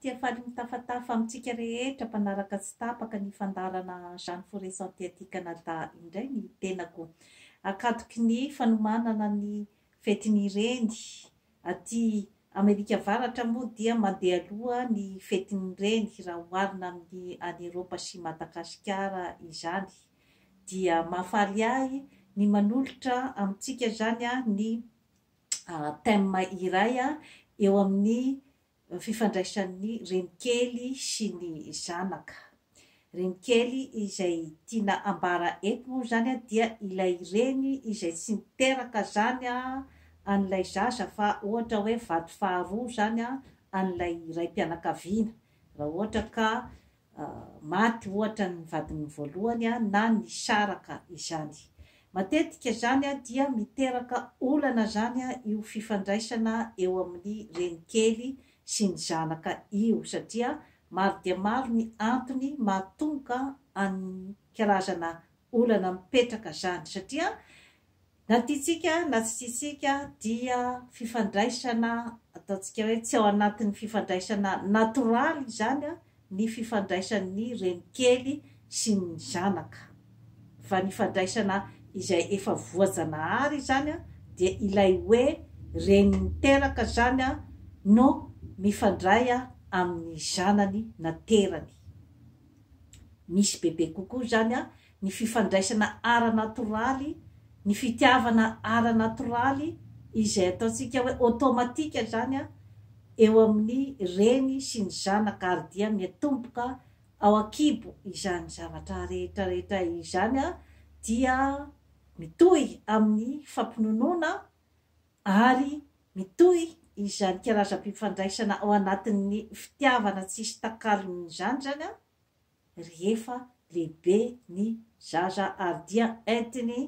fitia faly mitafatafa amintsika rehetra mpanaraka tsy tapaka ny fandaharana Jeanne Forêt Santé aty Canada indray ny tenako. Ankatoky ny fanomanana ny fetin'ny reny aty Amerika Avaratra moa dia mandeha aloha ny fetin'ny reny raha oharina amin'ny any Eropa sy Madagasikara izany. Dia mahafaly ahy ny manolotra amintsika izany ny thème iray eo amin'ny fifandraisan'ny renikely sy ny zanaka. Renikely izay tiana ambara eto moa izany dia ilay reny izay tsy niteraka izany an'ilay zaza fa ohatra hoe vady faharoa izany an'ilay raim-pianakaviana. Raha ohatra ka maty ohatra ny vadiny voalohany na nisaraka izany. Matetika izany dia miteraka olana izany io fifandraisana eo amin'ny renikely sy ny zanaka io satria maro dia maro ny antony mahatonga an'ny karazana olana mipetraka izany satria Na tiantsika na tsy tiantsika dia fifandraisana ataontsika hoe tsy ao anatin'ny fifandraisana natoraly izany ny fifandraisan'ny renikely sy ny zanaka fa ny fandraisana izay efa voajanahary izany dia ilay hoe reny niteraka izany no mifandray amin'ny zanany naterany. Misy bebe kokoa izany ny fifandraisana ara-natoraly, ny fitiavana ara-natoraly izay ataontsika hoe automatique izany eo amin'ny reny sy ny zanaka ary dia miatomboka ao an-kibo izany zavatra rehetra rehetra izany dia mitohy amin'ny fampinonoana ary mitohy izany karazam-pifandraisana ao anatin'ny fitiavana tsisy takalony izany izany rehefa lehibe ny zaza ary dia entiny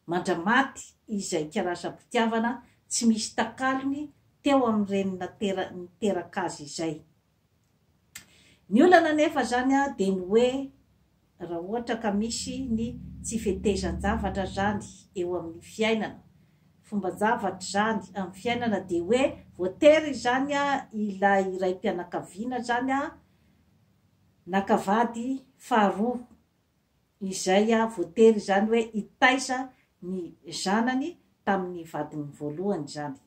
mandramaty izay karazam-pitiavana tsy misy takalony teo amin'ny reny niteraka azy izay. Ny olana anefa izany dia ny hoe raha ohatra ka misy ny tsy fetezan-javatra izany eo amin'ny fiainana, fomban-javatra izany amin'ny fiainana dia hoe voatery izany ilay raim-pianakaviana izany naka vady faharoa izay voatery izany hoe hitaiza ny zanany tamin'ny vadiny voalohany izany.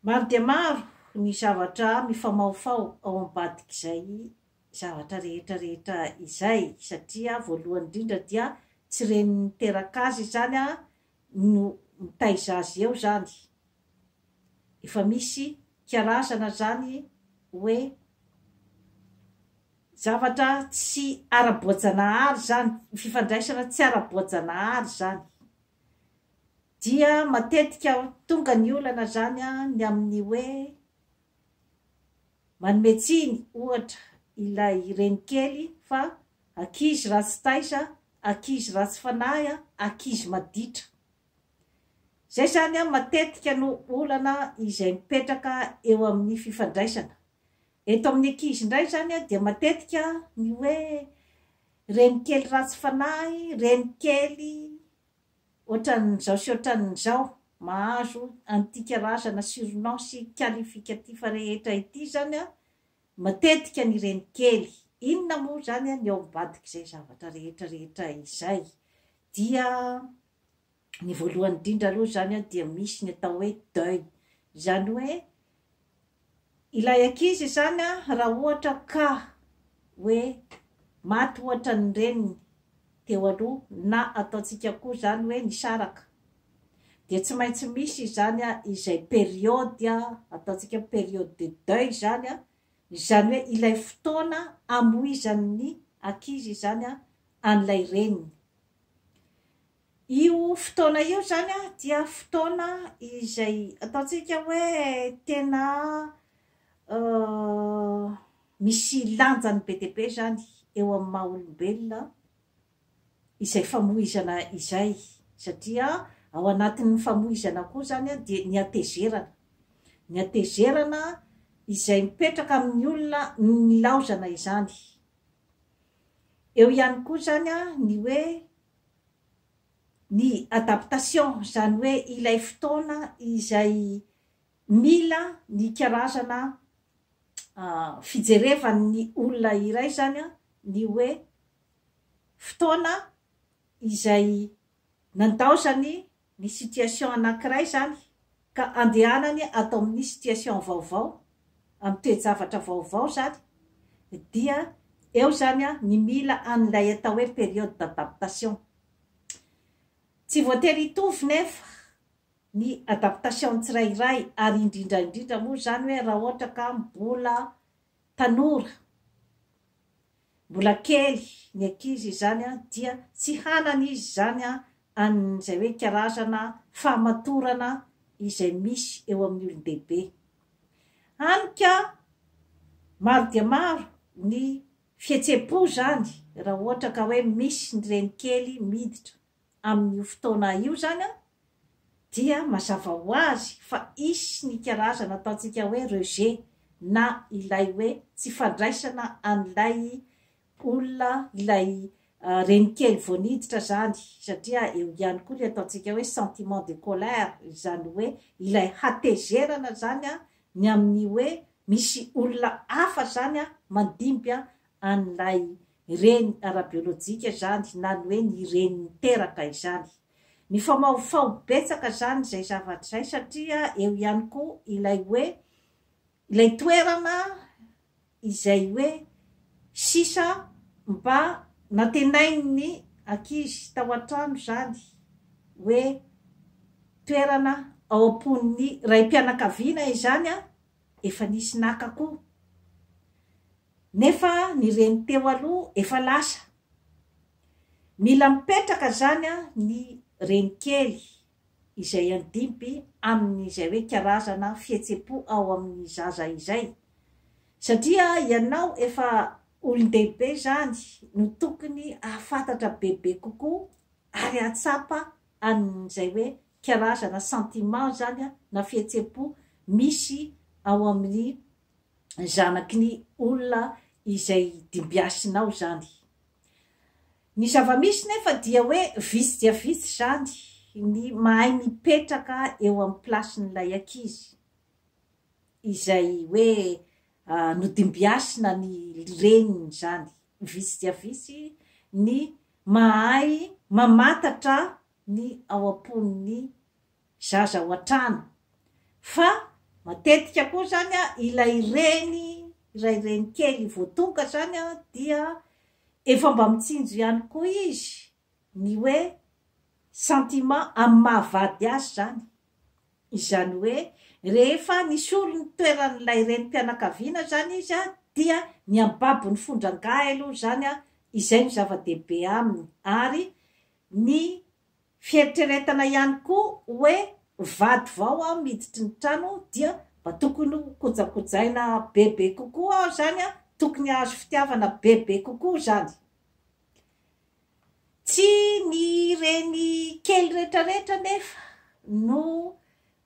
Maro dia maro ny zavatra mifamahofaho ao ambadik'izay zavatra rehetra rehetra izay satria voalohany indrindra dia tsy reny niteraka azy izany no mitaiza azy eo izany. Efa misy karazana izany hoe zavatra tsy ara-boajanahary izany, fifandraisana tsy ara-boajanahary izany. Dia matetika tonga ny olana izany ny amin'ny hoe manome tsiny ohatra ilay renikely fa ankizy ratsy taiza, ankizy ratsy fanahy, ankizy maditra. Izay izany matetika no olana izay mipetraka eo amin'ny fifandraisana. Eto amin'ny ankizy indray izany dia matetika ny hoe renikely ratsy fanahy, renikely Ohatran'izao sy ohatran'izao, mahazo an'ity karazana surnom sy qualificatif rehetra ity izany an, matetika ny renikely. Inona moa izany ny ao ambadik'izay zavatra rehetra rehetra izay? Dia ny voalohany indrindra aloha izany an, dia misy ny atao hoe deuil. Izany hoe ilay ankizy izany an, raha ohatra ka hoe maty ohatra ny reniny teo aloha na ataontsika koa izany hoe nisaraka dia tsy maintsy misy izany izay période ataontsika période de deuil izany, izany hoe ilay fotoana amoizan'ny ankizy izany an'ilay reniny. Io fotoana io izany dia fotoana izay ataontsika hoe tena misy lanjany be dia be izany eo amin'ny maha olombelona izay famoizana izay satria ao anatin'ny famoizana koa izany dia ny hatezerana, ny hatezerana izay mipetraka amin'ny olona nilaozana izany. Eo ihany koa izany ny hoe ny adaptation, izany hoe ilay fotoana izay mila ny karazana. fijerevan'ny olona iray izany ny hoe fotoana izay nandaozany ny situation anankiray izany ka andehanany atao amin'ny situation vaovao, amin'ny toe-javatra vaovao izany, dia eo izany ny mila an'ilay atao hoe période d'adaptation. Tsy voatery hitovy nefa ny adaptation tsirairay ary indrindra indrindra moa izany hoe raha ohatra ka mbola tanora, mbola kely ny ankizy izany dia tsy hanana izy izany an'izay hoe karazana fahamatorana izay misy eo amin'ny olon-dehibe. Hany ka maro dia maro ny fihetsem-po izany raha ohatra ka hoe misy ny renikely miditra amin'io fotoana io izany dia mazava ho azy fa hisy ny karazana ataontsika hoe rejet na ilay hoe tsy fandraisana an'ilay olona, ilay renikely vao niditra izany satria eo ihany koa ilay ataontsika hoe sentiment de colère, izany hoe ilay hatezerana izany ny amin'ny hoe misy olona hafa izany mandimby an'ilay reny ara-biolojika izany na ny hoe ny reny niteraka izany. Mifamahofaho betsaka izany izay zavatra izay satria eo ihany koa ilay hoe ilay toerana izay hoe sisa mba nantenain'ny ankizy tao an-trano izany hoe toerana ao am-pon'ny raim-pianakaviana izany efa nisy naka koa. Nefa ny reny teo aloha efa lasa. Mila mipetraka zany ny renikely izay andimby amin'izay hoe karazana fihetsem-po ao amin'ny zaza izay. Satria ianao efa olon-dehibe zany no tokony hahafantatra bebe kokoa ary hahatsapa an'izay hoe karazana sentiment zany na fihetsem-po misy ao amin'ny zanaky ny olona izay dimbiasinao izany. Ny zava-misy nefa dia hoe vitsy dia vitsy izany ny mahay mipetraka eo amin'ny place-n'ilay ankizy izay hoe nodimbiasina ny reniny izany. Vitsy dia vitsy ny mahay mamantatra ny ao am-pon'ny zaza ao an-trano fa matetika koa zany ilay reny ilay reny kely vao tonga zany dia efa mba mitsinjo ihany koa izy ny hoe sentiment amin'ny maha vady azy zany, izany hoe rehefa nisolo ny toeran'ilay renim-pianakaviana zany izy dia ny ambabo ny fon-drangahy aloha zany izay no zava-dehibe aminy ary ny Fieritreretana ihany koa hoe vady vao aho miditry ny trano dia mba tokony ho kojakojaina bebe kokoa aho izany an, tokony hahazo fitiavana bebe kokoa izany. Tsy ny reny kely rehetrarehetra anefa no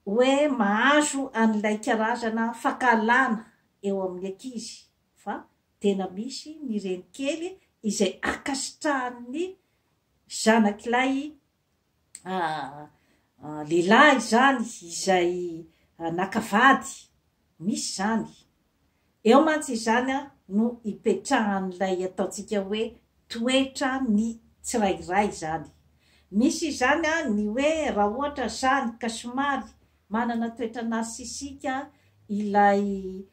hoe mahazo an'ilay karazana fankahalana eo amin'ny ankizy fa tena misy ny reny kely izay ankasitrahan'ny zanak'ilay lehilahy izany izay naka vady, misy izany. Eo mantsy izany no ipetrahan'ilay ataontsika hoe toetra ny tsirairay izany. Misy izany ny hoe raha ohatra izany ka somary manana toetra narcissika ilay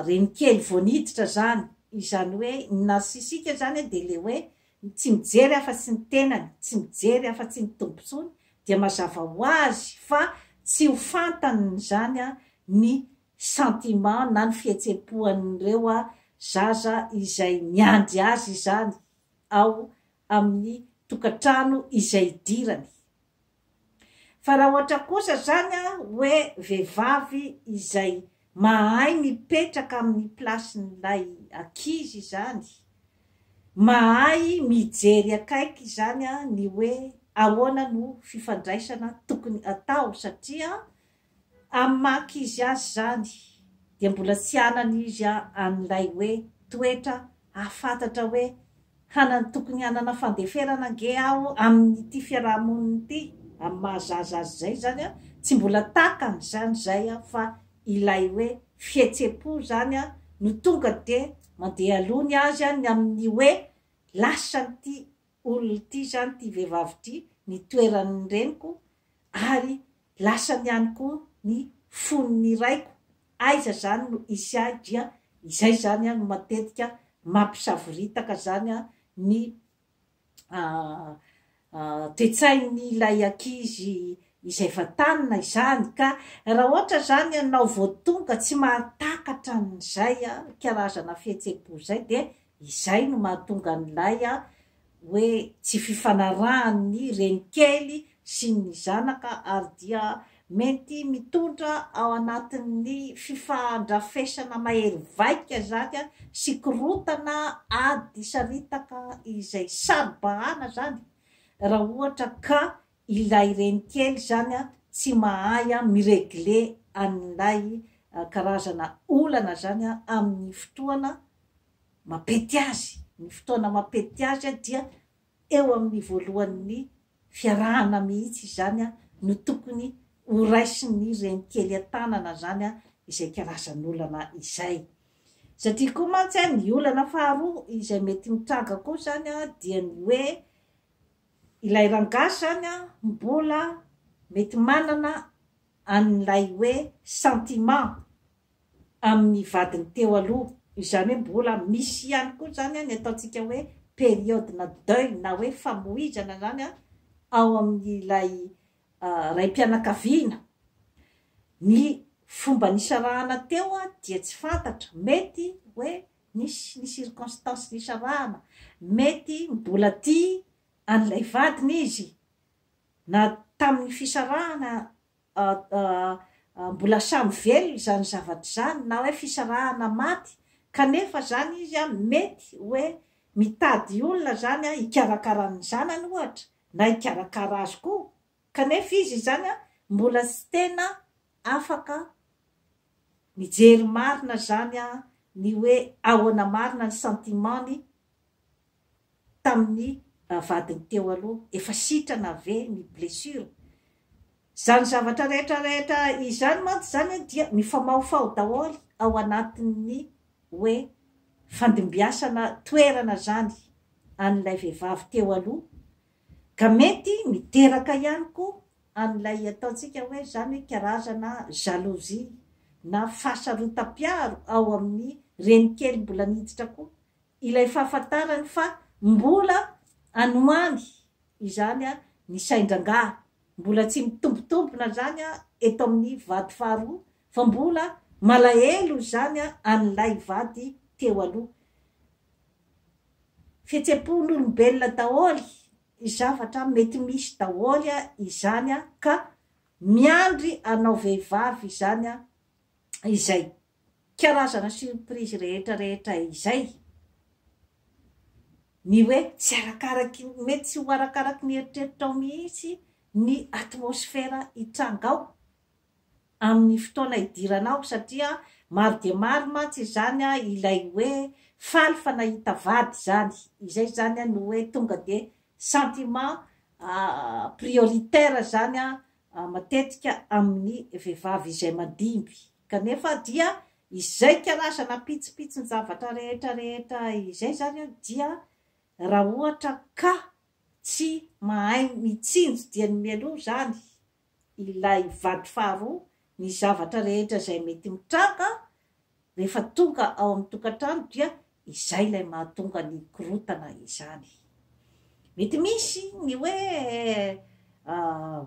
renikely vao niditra izany, izany hoe ny narcissika izany dia ilay hoe tsy mijery afa-tsy ny tenany, tsy mijery afa-tsy ny tombontsoany, dia mazava ho azy fa tsy ho fantany izany ny sentiment na ny fihetsem-poan'ireo zaza izay miandry azy izany ao amin'ny tokantrano izay idirany. Fa raha ohatra kosa zany hoe vehivavy izay mahay mipetraka amin'ny place-n'ilay ankizy izany, mahay mijery akaiky izany ny hoe ahoana no fifandraisana tokony atao satria amin'ny maha ankizy azy izany dia mbola tsy hanana izy an'ilay hoe toetra hahafantatra hoe hanan tokony hanana fandeferana ange aho amin'ity fiaraha-monina ity, amin'ny maha zaza azy izay izany an, tsy mbola takany izany izay an, fa ilay hoe fihetsem-po izany an no tonga dia mandeha aloha ny azy ny amin'ny hoe lasan'ity olona ity izany, ity vehivavy ity, ny toeran'ny reniko ary lasany ihany koa ny fon'ny raiko, aiza izany no hisy ahy dia izay izany no matetika mampisavoritaka izany ny toe-tsain'ilay ankizy izay vantanina izany ka raha ohatra izany ianao vao tonga tsy mahatakatra an'izay karazana fihetseham-po izay dia izay no mahatonga an'ilay hoe tsy fifanarahan'ny renikely sy ny zanaka ary dia mety mitondra ao anatin'ny fifandrafesana mahery vaika izany sy korontana ady saritaka izay saro-bahana izany raha ohatra ka ilay renikely izany tsy mahay mi-regler an'ilay karazana olana izany amin'ny fotoana mampety azy. Ny fotoana mampety azy dia eo amin'ny voalohan'ny fiarahana mihitsy izany no tokony ho raisin'ny renikely an-tanana izany izay karazan'olana izay. Satria koa mantsy ny olana faharoa izay mety mitranga koa izany dia ny hoe ilay rangahy izany mbola mety manana an'ilay hoe sentiment amin'ny vadiny teo aloha, izany hoe mbola misy ihany koa izany ny ataontsika hoe période-na deuil na hoe famoizana izany ao amin'ilay raim-pianakaviana. Ny fomba nisarahana teo dia tsy fantatra, mety hoe nisy ny circonstance nisarahana, mety mbola tia an'ilay vadiny izy na tamin'ny fisarahana mbola samy velona izany zavatra izany na hoe fisarahana maty kanefa izany izy mety hoe mitady olona izany hikarakara ny zanany ohatra na hikarakara azy koa kanefa izy izany mbola tsy tena afaka mijery marina izany ny hoe ahoana marina ny sentiment-ny tamin'ny vadiny teo aloha, efa sitrana ve ny blessure? Izany zavatra rehetra rehetra izany mantsy izany dia mifamahofaho daholo ao anatin'ny hoe fandimbiasana toerana izany an'ilay vehivavy teo aloha ka mety miteraka ihany koa an'ilay ataontsika hoe izany hoe karazana jalousie na fahasarotam-piaro ao amin'ny renikely mbola niditra koa ilay fahafantarany fa mbola any ho any izany ny sain-drangahy, mbola tsy mitombotombona izany eto amin'ny vady faharoa fa mbola malahelo izany an'ilay vady teo aloha. Fihetsem-pon'olombelona daholo zavatra mety misy daholo izany ka miandry anao vehivavy izany izay karazana surprise rehetra rehetra izay, ny hoe tsy arakaraky, mety tsy ho arakaraky ny eritreritrao mihitsy ny atmosfera hitranga ao amin'ny fotoana hidiranao satria maro dia maro mantsy izany ilay hoe faly fa nahita vady izany, izay izany no hoe tonga dia sentiment prioritaire izany matetika amin'ny vehivavy izay mandimby kanefa dia izay karazana pitsopitson-javatra rehetra rehetra izay izany dia raha ohatra ka tsy mahay mitsinjo dieny mialoha izany ilay vady faharoa ny zavatra rehetra izay mety mitranga rehefa tonga ao amin'ny tokantrano dia izay ilay mahatonga ny korontana izany. Mety misy ny hoe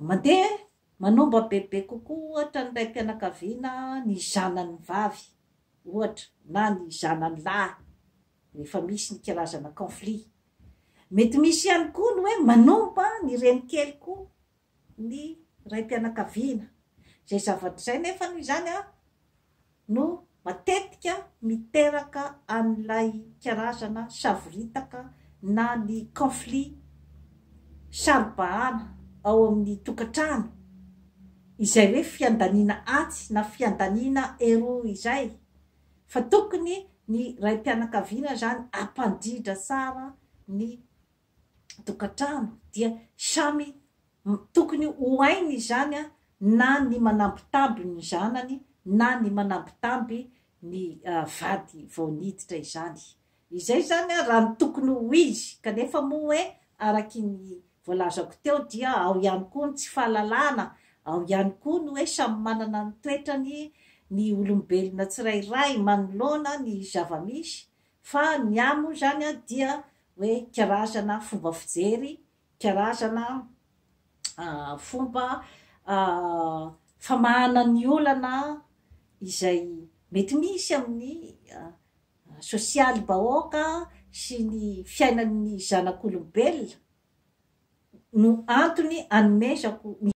mandeha manomba bebe kokoa ohatra ny raim-pianakaviana ny zanany vavy ohatra na ny zanany lahy rehefa misy ny karazana conflit. Mety misy ihany koa ny hoe manomba ny renikely koa ny raim-pianakaviana. Izay zavatra izay nefa noho izany no matetika miteraka an'ilay karazana savoritaka na ny conflit saro-bahana ao amin'ny tokantrano, izay hoe fiandaniana atsy na fiandaniana eroa izay, fa tokony ny raim-pianakaviana izany hampandrindra tsara ny tokantrano dia samy tokony ho hainy izany na ny manambitamby ny zanany na ny manambitamby ny vady vao niditra izany. Izay izany raha ny tokony ho izy, kanefa moa hoe araky ny voalazako teo dia ao ihany koa ny tsy fahalalana, ao ihany koa ny hoe samy manana ny toetrany ny olombelona tsirairay manoloana ny zava-misy, fa ny ahy moa izany dia hoe karazana fomba fijery, karazana fomba famahana ny olana izay mety misy amin'ny sosialim-bahoaka sy ny fiainan'ny zanak'olombelona no antony anomezako ny.